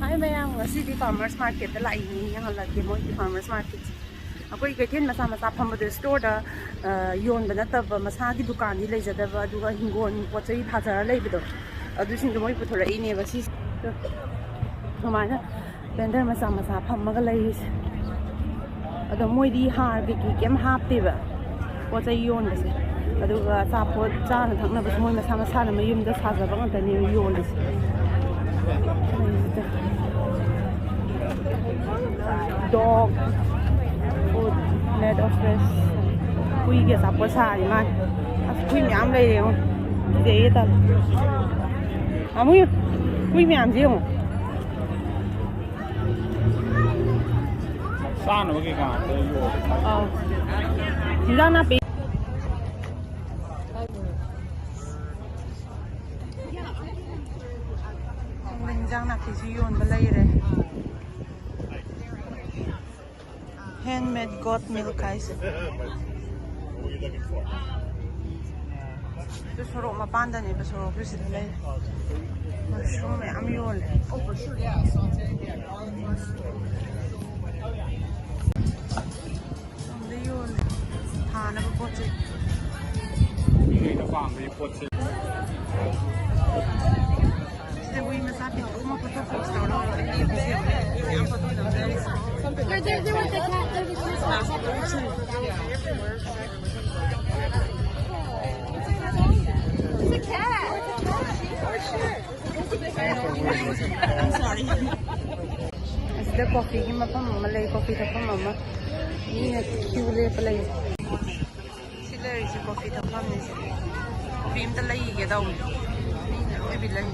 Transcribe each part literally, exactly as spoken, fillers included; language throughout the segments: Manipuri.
ꯍꯥꯏ ꯃꯌꯥꯝ, ꯉꯁꯤꯗꯤ farmers marketꯇ ꯂꯥꯛꯏꯅꯤ, ꯌꯦꯡꯍꯜꯂꯛꯀꯦ ꯃꯣꯏꯒꯤ farmers marketꯁꯦ꯫ ꯑꯩꯈꯣꯏ ꯀꯩꯊꯦꯜ ꯃꯆꯥ ꯃꯆꯥ ꯐꯝꯕꯗ storeꯗ, ꯑ, ꯌꯣꯟꯕ ꯅꯠꯇꯕ, ꯃꯁꯥꯒꯤ ꯗꯨꯀꯥꯟꯗꯤ ꯂꯩꯖꯗꯕ, ꯑꯗꯨꯒ ꯍꯤꯡꯒꯣꯜ ꯄꯣꯠ ꯆꯩ ꯊꯥꯖꯔ ꯂꯩꯕꯗꯣ, ꯑꯗꯨꯁꯤꯡꯗꯣ ꯃꯣꯏ ꯄꯨꯊꯣꯔꯛꯏꯅꯦꯕ ꯁꯤꯁꯦ꯫ ꯑꯗꯨꯃꯥꯏꯅ vendor ꯃꯆꯥ ꯃꯆꯥ ꯐꯝꯃꯒ ꯂꯩꯔꯤꯁꯦ꯫ ꯑꯗꯣ ꯃꯣꯏꯗꯤ ꯍꯥꯔ ꯀꯩꯀꯩ ꯀꯩꯝ ꯍꯥꯞꯇꯦꯕ ꯄꯣꯠ ꯆꯩ ꯌꯣꯟꯕꯁꯦ꯫ ꯑꯗꯨꯒ ꯑꯆꯥꯄꯣꯠ ꯆꯥꯅ ꯊꯛꯅꯕꯁꯨ ꯃꯣꯏ ꯃꯁꯥ ꯃꯁꯥꯅ ꯃꯌꯨꯝꯗ ꯁꯥꯖꯕ ꯉꯥꯛꯇꯅꯦꯕ ꯌꯣꯜꯂꯤꯁꯦ꯫ Dog food, made of fresh. ꯍꯨꯏꯒꯤ ꯑꯆꯥꯄꯣꯠ ꯁꯥꯔꯤ ꯃꯥꯜꯂꯦ꯫ ꯑꯁ, ꯍꯨꯏ ꯃꯌꯥꯝ ꯂꯩꯔꯦ ꯌꯦꯡꯉꯣ꯫ ꯀꯤꯖꯩꯌꯦ ꯇꯜꯂꯦ꯫ ꯑꯃꯨ, ꯍꯨꯏ ꯃꯌꯥꯝꯁꯦ ꯌꯦꯡꯉꯣ꯫ ꯆꯥꯅꯕ ꯀꯩꯀꯥ ꯉꯥꯛꯇ ꯌꯣꯜꯂꯦ꯫ ꯑꯧ꯫ ꯍꯤꯟꯖꯥꯡ ꯅꯥꯄꯤ꯫ ꯍꯤꯟꯖꯥꯡ ꯅꯥꯄꯤꯁꯨ ꯌꯣꯟꯕ ꯂꯩꯔꯦ꯫ Handmade goat milk ꯍꯥꯏꯁꯦ꯫ ꯑꯗꯨ ꯁꯣꯔꯣꯛ ꯃꯄꯥꯟꯗꯅꯦꯕ, ꯁꯣꯔꯣꯛꯁꯨ ꯁꯤꯗ ꯂꯩꯔꯦ꯫ Mushroom ꯃꯌꯥꯝ ꯌꯣꯜꯂꯦ꯫ ꯑꯁꯣꯝꯗ ꯌꯣꯜꯂꯦ꯫ ꯊꯥꯅꯕ ꯄꯣꯠ ꯆꯩ꯫ ꯃꯤꯈꯩꯅ ꯄꯥꯝꯕꯒꯤ ꯄꯣꯠꯁꯦ꯫ ꯁꯤꯗ ꯍꯨꯏ ꯃꯆꯥ ꯄꯤꯛꯇ꯭ꯔꯨ ꯑꯃ photo pose ꯇꯧꯔꯒ ꯌꯥꯝ photo ꯇꯧꯖꯔꯤꯁꯦ꯫ They're, they're, they're with the cat. They're with the cat. It's a cat. I'm sorry. ꯑꯁꯤꯗ coffeeꯒꯤ ꯃꯐꯝ ꯑꯃ ꯂꯩ, coffee ꯊꯛꯐꯝ ꯑꯃ꯫ ꯃꯤꯅ queue ꯂꯦꯞꯄ ꯂꯩ꯫ ꯁꯤ ꯂꯩꯔꯤꯁꯦ coffee ꯊꯛꯐꯝꯅꯤ꯫ Coffee ꯑꯝꯇ ꯂꯩꯒꯦ ꯇꯧꯕꯅꯤ꯫ ꯃꯤꯅ ꯂꯣꯏꯕꯤ ꯂꯩ꯫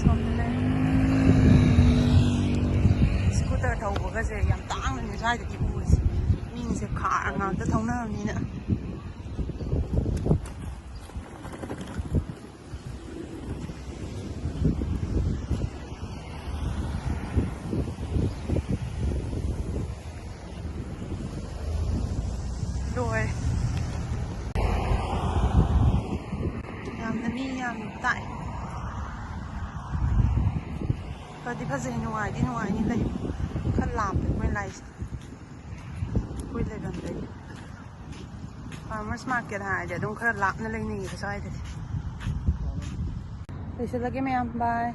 ꯁꯣꯝꯗ ꯂꯩ꯫ Scooter ꯊꯧꯕꯒꯁꯦ ꯌꯥꯝ ꯇꯥꯡꯅꯅꯦ ꯁ꯭ꯋꯥꯏꯗꯗꯤ ꯎꯔꯤꯁꯦ꯫ ꯃꯤꯁꯦ car ꯉꯥꯛꯇ ꯊꯧꯅꯔꯕꯅꯤꯅ꯫ ꯐꯖꯩ, ꯅꯨꯡꯉꯥꯏꯗꯤ ꯅꯨꯡꯉꯥꯏꯅꯤ ꯂꯩꯕ꯫ ꯈꯔ ꯂꯥꯞꯄꯦ ꯑꯩꯈꯣꯏ ꯂꯥꯛꯏꯁꯦ, ꯑꯩꯈꯣꯏ ꯂꯩꯐꯝꯗꯒꯤ꯫ Farmers market ꯍꯥꯏꯔꯗꯤ ꯑꯗꯨꯝ ꯈꯔ ꯂꯥꯞꯅ ꯂꯩꯅꯩꯌꯦꯕ ꯁ꯭ꯋꯥꯏꯗꯗꯤ꯫ ꯂꯣꯏꯁꯤꯜꯂꯒꯦ ꯃꯌꯥꯝ, bye꯫